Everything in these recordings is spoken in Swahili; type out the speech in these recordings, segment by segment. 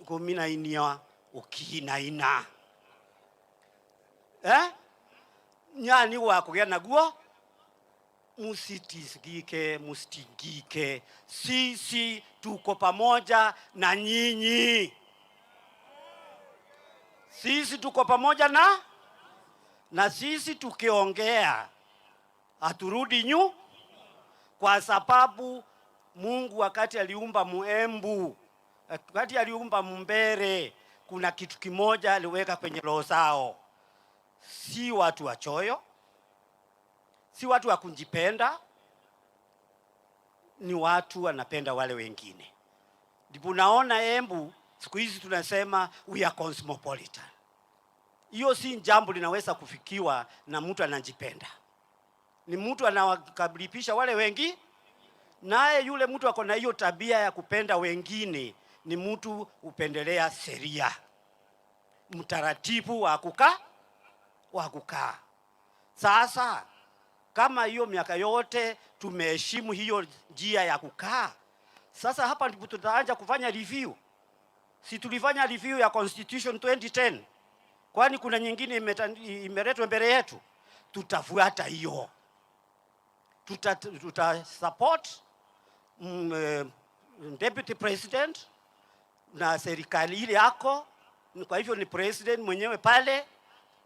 Kuminainia ukiinaina, eh? Nyani wa kugĩa naguo. Msitisgike, msitingike, sisi tuko pamoja na nyinyi, sisi tuko pamoja na sisi tukiongea haturudi kwa sababu Mungu wakati aliumba Muembu, wakati aliumba Mumbere, kuna kitu kimoja aliweka kwenye roho zao: si watu wachoyo, si watu wa kujipenda, ni watu wanapenda wale wengine. Ndipo unaona Embu siku hizi tunasema we are cosmopolitan. Hiyo si jambo linaweza kufikiwa na mtu anajipenda, ni mtu anawakaribisha wale wengi, naye yule mtu ako na hiyo tabia ya kupenda wengine ni mtu hupendelea sheria, mtaratibu wa kukaa. Sasa kama hiyo miaka yote tumeheshimu hiyo njia ya kukaa, sasa hapa ndipo tutaanza kufanya review. Si tulifanya review ya Constitution 2010? Kwani kuna nyingine imeletwa mbele yetu? Tutafuata hiyo, tuta support deputy president na serikali ile yako. Kwa hivyo ni president mwenyewe pale,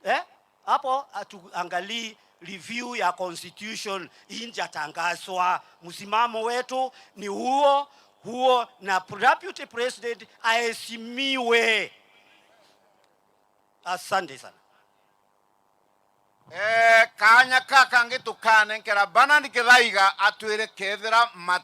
eh? Hapo hatuangalii review ya constitution injatangazwa. Msimamo wetu ni huo huo, na deputy president aheshimiwe. Asante sana. Kanya kaka ngĩtũkanenkera bana ndikĩthaiga atwĩre kethera.